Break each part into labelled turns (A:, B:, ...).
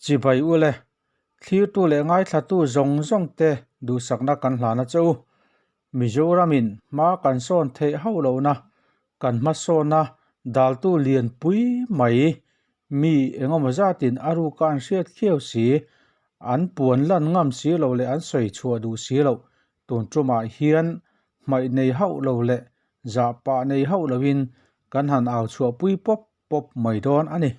A: Chibai u le, thlirtu leh ngaithlatu zawng zawng te duhsakna kan hlan a che u. Mizoramin hma kan sawn theih hauh lohna, kan hmasawna daltu lianpui mai mi engemaw zatin a ruka an hriat khiau si, an puan lan ngam si lo leh an sawi chhuah duh si loh tun tumah hian hmaih nei hauh lo leh zah pah nei hauh loin kan han au chhuahpui pawp pawp mai dawn a ni.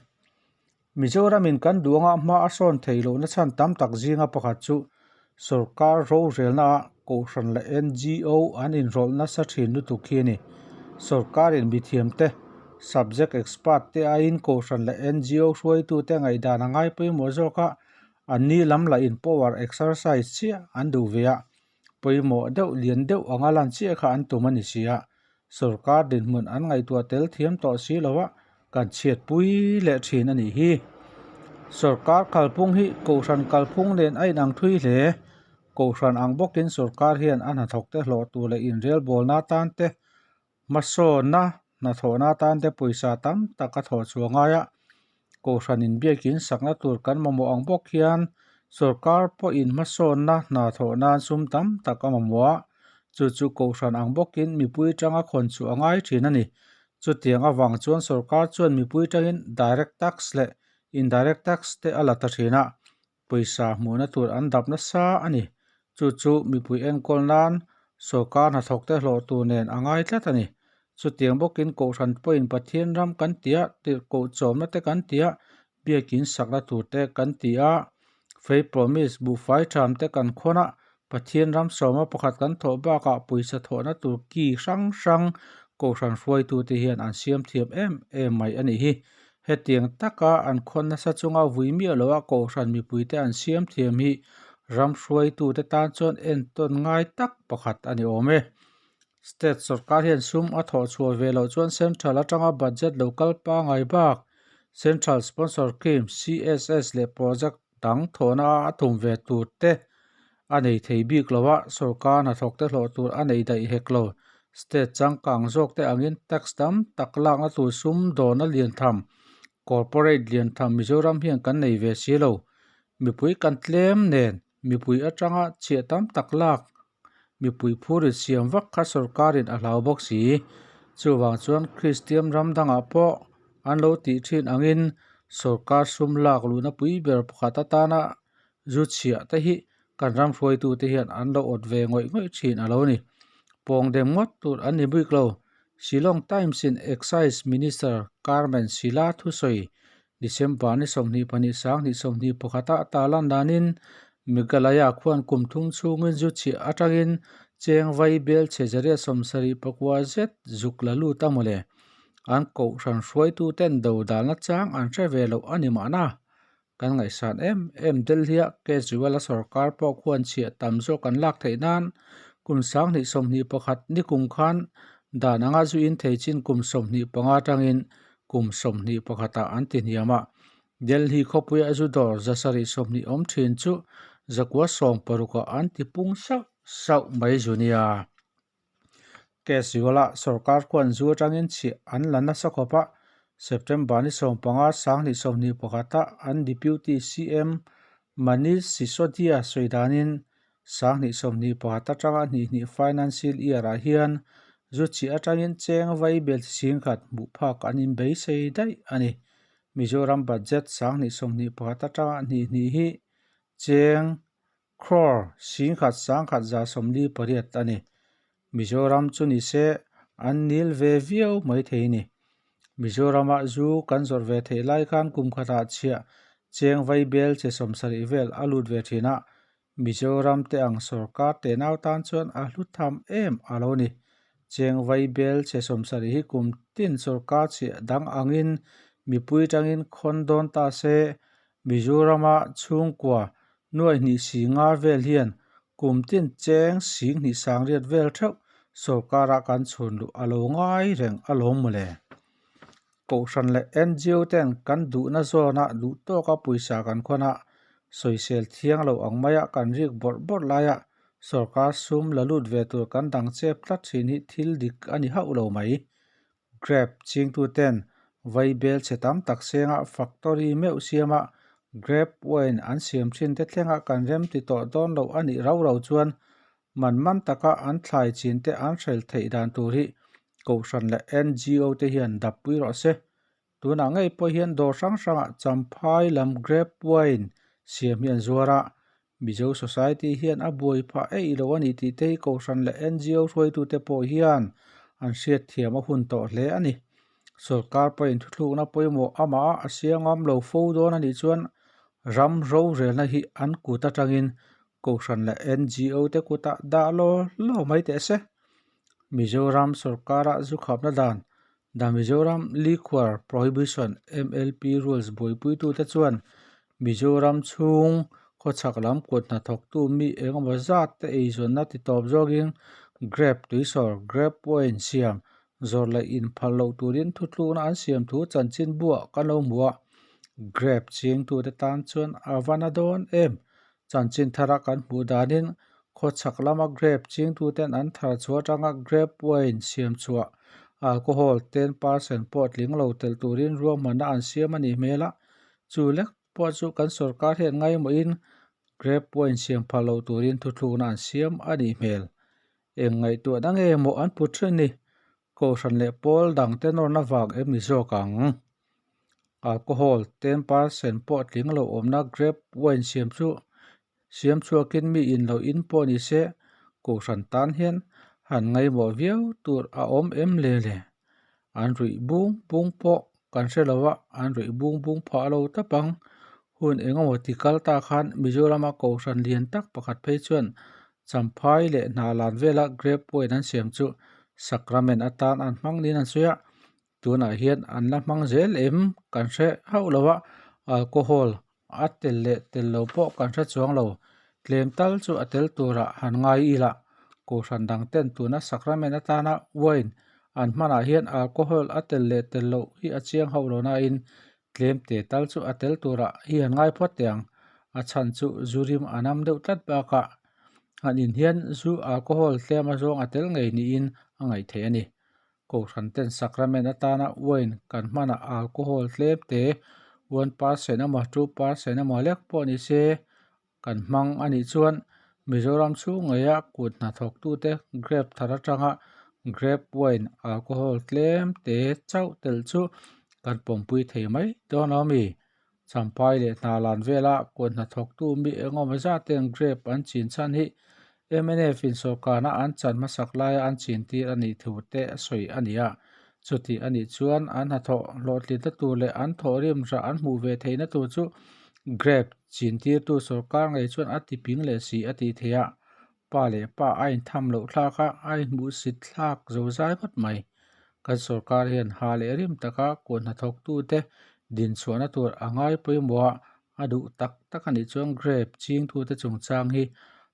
A: Mizoramin kan duanga hma a sawn theih lohna chhan tam tak zinga pakhat chu sorkar rorelnaah Kohhran leh NGO an inrawlh nasa thin lutuk hi a ni. Sorkarin mithiamte, subject expert te aiin Kohhran leh NGO hruaitute ngaihdan a ngai pawimawh zawk a, anni lam lahin power exercise chiah an duh ve a, pawimawh deuh lian deuh anga lan chiah kha an tum a ni si a, sorkar dinhmun an ngaihtuah tel thiam tawh si lo a, kan chhiatpui leh thin a nih hi. Sorkar kalphung hi Kohhran kalphung nen a inang thui hle. Kohhran ang bawkin sorkar hian a hnathawkte hlawh tur leh inrelbawlna atan te, hmasawnna hnathawhna atan te pawisa tam tak a thawh chhuah ngai a. Kohhran inbiakin sakna tur kan mamawh ang bawk hian sorkar pawhin hmasawnna hna thawh nan sum tam tak a mamawh a, chu chu Kohhran ang bawkin mipui tanga khawn chhuah a ngai thin a ni. Chutiang avang chuan sorkar chuan mipui tangin direct tax leh indirect tax te a la ta thin a, pawisa hmuhna tur an dap nasa a ni. Chu chu mipui enkawl nan sorkar hnathawkte hlawh tur nen a ngai tlat a ni. Chutiang bawkin Kohhran pawhin Pathian ram kan ti a, tirhkoh chawmna te kan ti a, biakin sakna tur te kan ti a, Faith Promise buhfai tham te kan khawn a, Pathian ram sawma pakhat kan thawh bakah pawisa thawhna tur ki hrang hrang Kohhran hruaitute hian an siam thiam em em mai a nih hi. Hetiang taka an khawn nasa chunga vui miah loha Kohhran mipuite an siam thiam hi ram hruaitute tan chuan entawn ngai tak pakhat a ni awm e. State sorkar hian sum a thawh chhuah ve loh chuan Central atanga budget lo kal pangai bak Central Sponsor Scheme, CSS, leh project dang thawhna a tum ve tur te a nei thei bik lo a, sorkar hnathawkte hlawh tur a nei daih hek lo. State changkang zawk te angin tax tam tak lakna tur sum dawrna lian tham, corporate lian tham Mizoram hian kan nei ve si lo. Mipui kan tlem nen mipui atanga chhiah tam tak lak mipui phur insiam vak kha sorkarin a hlau bawk si. Chuvang chuan Kristian ram dangah pawh an lo tih thin angin sorkar sum lak luhna pui ber pakhat atana zu chhiah te hi kan ram hruaitute hian an lo awt ve ngawih ngawih thin a lo ni. Pawng dem ngawt tur an ni bik lo. Shillong Times in Excise Minister Carmen Sila thusawi December ni 22 2021 a tarlan danin Meghalaya khuan kum thum chhungin zu chhiah atangin cheng vai bel chhe zariat 74 zet zuk la lut a mawle. An kohhran hruaituten dodalna chang an hre ve loh a ni mahna. Kan ngaihsan em em Delhi-a Kejriwal-a sorkar pawh khuan chhiah tam zawk an lak theih nan kum 2021 ni kum khan dan anga zu in thei chin kum 25 atangin kum 21 ah an ti hniam a. Delhi khawpuia zu dawr 720 awm thin chu 960 ah an ti pung sauh sauh mai zu nia. Kejriwal-a sorkar khuan zu atangin chhiah an la nasa khawp a, September ni 15 2021 ah an Deputy CM Manish Sisodia sawi danin 2021 atanga hnih hnih financial year ah hian zu chhiah atangin cheng vai bel chhing khat hmuh phak an inbeisei daih a ni. Mizoram budget 2021 atanga hnih hnih hi cheng Crore 11,148 a ni. Mizoram chu ni se an nil ve viau mai thei a ni. Mizorama zu kan zawrh ve theih lai khan kum khatah chhiah cheng vai bel che 70 vel a lut ve thin a, Mizoram te ang sorkar tenau tan chuan a hlu tham em a lo ni. Cheng vai bel che 70 hi kum tin sorkar chhiah dang angin mipui tangin khawn dawn ta se, Mizorama chhungkua Nuai hnih si nga vel hian kum tin cheng sing hnih sang riat vel theuh sorkara kan chhun luh a lo ngai reng alawm mawle. Kohhran leh NGO ten kan duhna zawna duh tawka pawisa kan khawn a, sawisel thiang lo ang maia kan rik bawrh bawrh laia sorkar sum la lut ve tur kan dang chep tlat thin hi thil dik a ni hauh lo mai. Grab chingtu ten vai bel chhe tam tak senga factory meuh siama Grape wine an siam thin te thlenga kan rem ti tawh dawn loh a nih rau rau chuan man man taka an thlai chin te an hrel theih dan tur hi Kohhran leh NGO te hian dap pui rawh se. Tunah ngei pawh hian dawr hrang hrangah Champhai lam grape wine siam hi an zuar a, Mizo Society hian a buai phah eih lo a ni tih te hi Kohhran leh NGO hruaitute pawh hian an hriatthiam a hun tawh hle a ni. Sorkar pawhin thuthlukna pawimawh amah a siangam lo fo dawn a nih chuan ram rorelna hi an kut atangin Kohhran leh NGO te kutah dah law law mai teh se. Mizoram sorkara zu khapna dan The Mizoram Liquor Prohibition, MLP, Rules buaipuitute chuan Mizoram chhung khawchhak lam kut hnathawktu mi engemaw zat te eizawnna ti tawp zawkin grape tuisawr, grape wine, siam zawrh leh inphal loh turin thutlukna an siam thu chanchinbuah kan lo hmu a, grape chingtute tan chuan a va na dawn em? Chanchin thara kan hmuh danin khawchhak lama grape chingtuten an thar chhuah atanga grape wine siam chhuah alcohol 10% pawh tling lo telh turin ruahmanna an siam a nih hmel a, chu lek pawh chu kan sorkar hian ngaimawhin grape wine siam phal loh turin thuthlukna an siam a nih hmel. Eng ngaihtuahna nge maw an put thin ni? Kohhran leh pawl dangte nawrna vang em ni zawk ang? Alcohol 10% pawh tling lo awmna grape wine siam chu siam chhuakin mi in lo in pawh ni se, Kohhran tan hian han ngaimawh viau tur a awm em le le? An ruih bung bung pawh kan hre lo a, an ruih bung bung phah lo tawp ang. Hun engemaw ti kal ta khan Mizorama Kohhran lian tak pakhat phei chuan Champhai leh Hnahlan vela grape wine an siam chu sacrament atan an hmang niin an sawi a, tunah hian an la hmang zel em kan hre hauh lo a, alcohol a tel leh tel lo pawh kan hre chuang lo, tlem tal chu a tel turah han ngai ila, Kohhran dang ten tuna sacrament atana wine an hmanah hian alcohol a tel leh tel loh hi a chiang hauh lo nain tlem te tal chu a tel turah hi han ngai phawt teh ang. A chhan chu zu rim a nam deuh tlat bakah han in hian zu alcohol tlem a zawng a tel ngei niin a ngaih theih a ni. Kohhran ten sacrament atana wine kan hmanah alcohol tlem te 1% emaw 2% emaw lek pawh ni se Kan hmang a nih chuan Mizoram chhung ngeia kut hnathawktute grape thar atanga grape wine alcohol tlem te chauh telh chu kan pawmpui thei mai dawn lo mi? Champhai leh Hnalan vela kut hnathawktu mi engemaw zaten grape an chin chhan hi mnf in sawrkarna an chan hmasak laia an chin tir a nih thu te a sawi a ni a. Chuti a nih chuan an hnathawh hlawhtlinna tur leh an thawhrim rah an hmuh ve theihna tur chu grape chin tirtu sawrkar ngei chuan a tiping leh si a tih theih a, pa leh pa a intham loh thlak a, a inhmuhsit thlak zo zai ngawt mai. Kan sawrkar hian ha leh rim taka kut hnathawktute dinchhuahna tur a ngai pawimawh a, a duh tak tak a nih chuan grape chingtute chungchang hi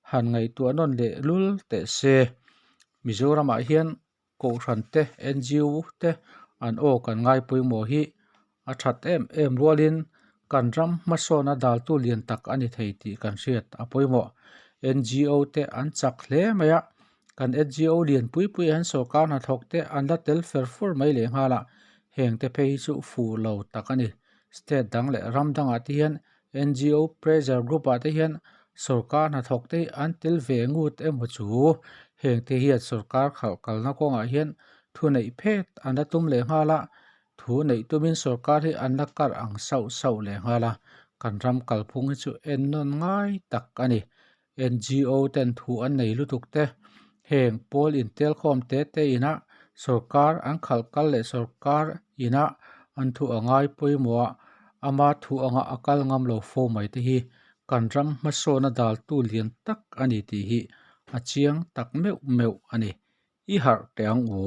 A: han ngaihtuah nawn leh lul teh se. Mizoramah hian Kohhran te, NGO te an aw kan ngai pawimawh hi a that em em rualin kan ram hmasawna daltu lian tak a ni thei tih kan hriat a pawimawh. NGO te an chak hle mai a, kan NGO lian pui pui ah hian sorkar hnathawk te an la tel fer fur mai leh nghal a, heng te phei hi chu fu lo tak a ni. State dang leh ram dangah te hian NGO pressure group ah te hian sorkar hnathawk te hi an tel ve ngut emaw chu heng te hian sorkar khalh kalna kawngah hian thu neih phet an la tum leh nghal a, thu neih tumin sorkar hi an la kar ang sauh sauh leh nghal a, kan ram kalphung hi chu en nawn ngai tak a ni. NGO ten thu an nei lutuk te, heng pawl intelkhawm te te inah sorkar an khalh kal leh sorkar inah an thu a ngai pawimawh a, ama thu anga a kal ngam lo fo mai te hi kan ram hmasawna daltu lian tak a ni tih hi a chiang tak meuh meuh a ni. I harh teh ang u.